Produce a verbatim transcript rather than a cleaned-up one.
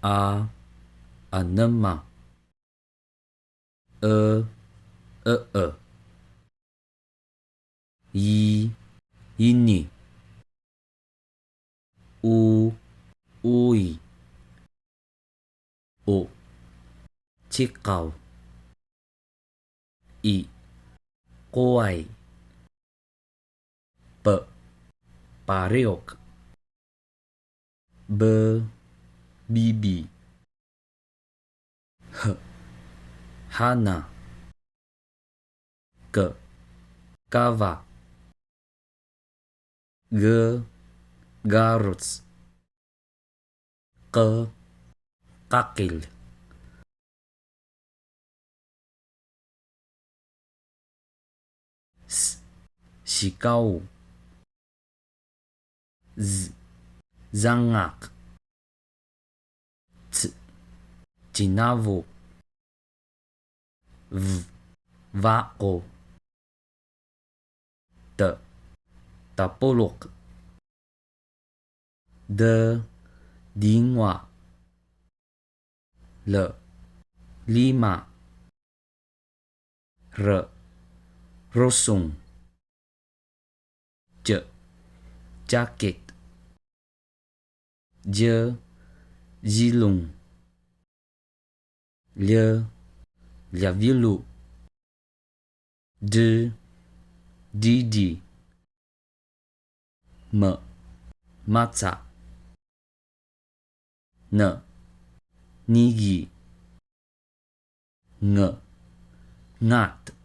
A, anema. E, e'e. I, ini. U, ui. Qu, ciqaw. I, quway. P, pariuk. B, bibi. H, hana. K, kava. G, garuc. Q, qaqil. S, sikau. Z, zangaq. C, cinavu. V, vaqu. T, tapuluq. D, dingwa. L, lima. R, rusung. J, jacket. J, zilung. Lj, ljavilu. D, didi. M, maca. N, nigi. Ng, ngat.